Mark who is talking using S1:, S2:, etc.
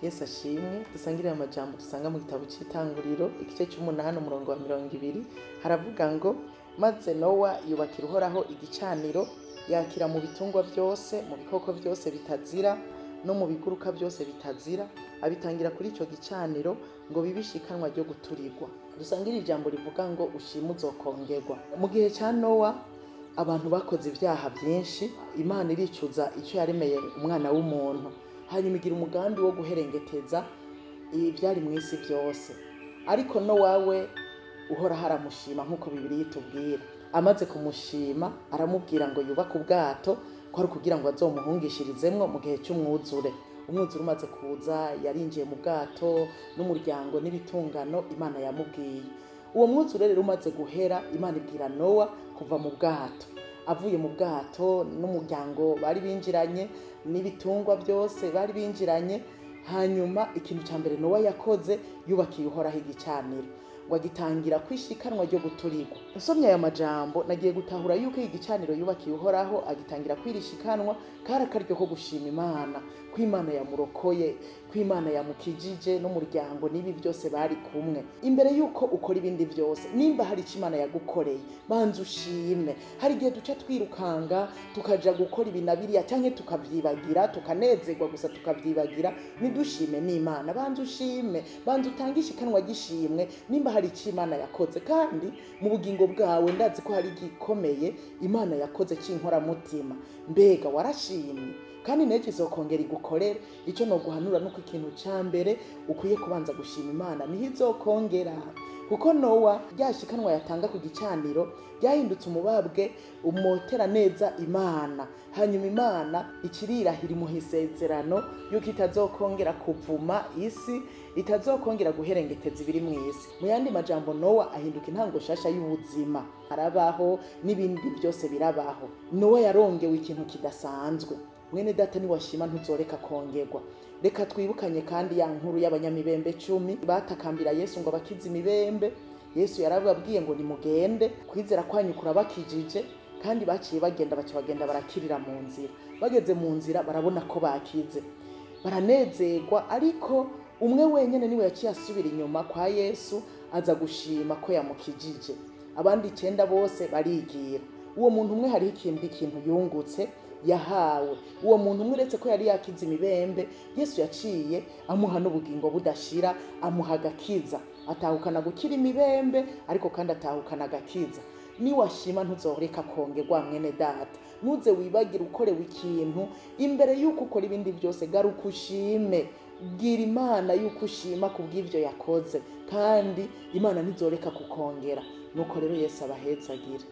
S1: Yesu ashimwe. Dusangire amajambo dusanga mu gitabo c'Itanguriro, igice c'umunani, umurongo wa 20. Haravuga ngo: "Maze Nowa yubakira Uhoraho igicaniro, yakira mu bitungwa byose, mu bikoko byose bitazira no mu biguruka byose bitazira, abitangira kuri ico gicaniro ngo bibe ishikanwa ryo guturirwa." Dusangire ijambo rivuga ngo: "Ushime uzokongerwa." Mu gihe ca Nowa abantu bakoze ibyaha byinshi. Imana iricuza icyo yaremeye umwana w'umuntu, hanyuma igira umugambi wo guherengeteza ibyari mu isi byose. Ariko Nowa we Uhoraho aramushima, nk'uko Bibiliya itubwira. Amaze kumushima, aramubwira ngo yubake ubwato, ko ari ukugira ngo azomuhungishirizemwo mu gihe cy'umwuzure. Umwuzure umaze kuza, yarinjiye mu bwato n'umuryango n'ibitungano Imana yamubwiye. Uwo mwuzure rero umaze guhera, Imana ibwira Nowa kuva mu bwato. Avuye mu bwato n'umuryango bari binjiranye n'ibitungwa byose bari binjiranye, hanyuma ikintu cya mbere Nowa yakoze, yubakiye Uhoraho igicaniro, ngo agitangira kwishikanwa ryo guturirwa. Nsomye aya majambo, nagiye gutahura yuko iki gicaniro yubakiye Uhoraho agitangira kwirishikanwa kari akaryo ko gushima Imana, ko Imana yamurokoye, ko Imana yamukijije n'umuryango n'ibi byose bari kumwe. Imbere yuko ukora ibindi byose, nimba hari icyo Imana yagukoreye, banza ushime. Hari igihe duca twirukanga tukaja gukora ibi na biriya, canke tukavyibagira, tukanezerwa gusa tukavyibagira, ntidushime n'Imana. Banza ushime, banza utange ishikanwa ry'ishimwe nimba hari icyo Imana yakoze. Kandi mu bugingo bwawe ndazi ko hari igikomeye Imana yakoze cy'inkoramutima. Mbega warashimye? Kandi n'ejo izokongera igukorere. Icyo noguhanura nuko ikintu ca mbere ukwiye kubanza gushima Imana, niho izokongera. Kuko Nowa rya shikanwa yatanga ku gicaniro ryahindutse umubabwe umotera neza Imana. Hanyuma Imana ikirirahira, imuha isezerano yuko itazokongera kuvuma isi, itazokongera guherengeteza ibiri mu isi. Mu yandi majambo, Nowa ahinduka intango shasha y'ubuzima, arabaho n'ibindi byose birabaho. Nowa yarongewe ikintu kidasanzwe. Mwene data, niwashima ntuzoreka kongerwa. Reka twibukanye kandi ya nkuru y'abanyamibembe 10 batakambira Yesu ngo abakize imibembe. Yesu yarababwiye ngo: "Nimugende, kwizera kwanyu kurabakijije." Kandi baciye bagenda, baca bagenda barakirira mu nzira. Bageze mu nzira barabona ko bakize, baranezerwa. Ariko umwe wenyene niwe yaciye asubira inyuma kwa Yesu, aza gushima ko yamukijije. Abandi icenda bose barigira. Uwo muntu umwe hariho ikindi kintu yungutse, yahawe. Uwo muntu umwe, uretse ko yari yakize imibembe, Yesu yaciye amuha n'ubugingo budashira, amuha agakiza. Atahukana gukira imibembe, ariko kandi atahukana agakiza. Niwashima ntuzoreka kongerwa. Mwene data, ntuze wibagire ukorewe ikintu. Imbere y'uko ukora ibindi byose, garuka ushime, bwira Imana y'uko ushima ku bw'ibyo yakoze, kandi Imana ntizoreka kukongera. Nuko rero Yesu abahezagire.